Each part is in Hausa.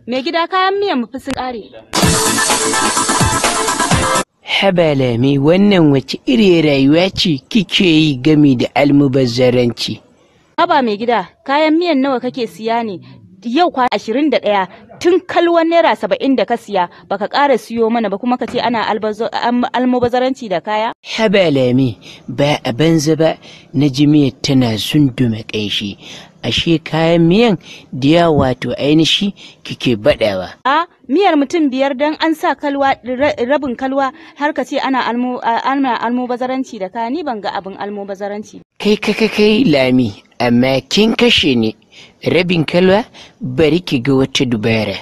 Mai gida, kayan miyan mu fa sun ƙare. Haba Lami, wannan wace iriyar rayuwa ce kike yi gami da almubazzaranci? Haba mai gida, kayan miyan nawa kake siya ne? Yau kwa 21 tun kalwan ₦70 da ka siya baka ƙara siyo mana ba, kuma ka ce ana almubazzaranci da kaya? Haba Lami, ba a banza ba na ji miyar tana zunduma ƙanshi. Ashe kayan miyan da yawa wato ainihi kike baɗawa. A miyar mutum 5 don an sa kalwa, rabin kalwa, har ka ce ana almubazzaranci da kaya, ni ban ga abin almubazzaranci. Kai kai kai kai Lami, amma kin kashe ni. Rabin kalwa, bari ki ga wata dubara.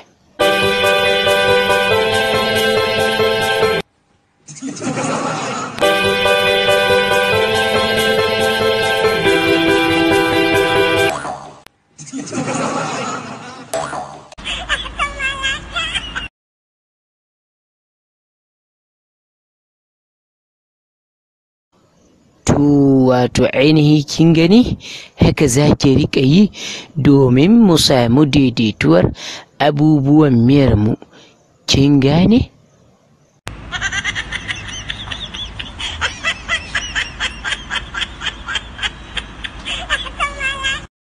To wato ainihi kin gani, haka za ki riƙa yi domin mu samu daidaituwar abubuwan miyar mu. Kin gane?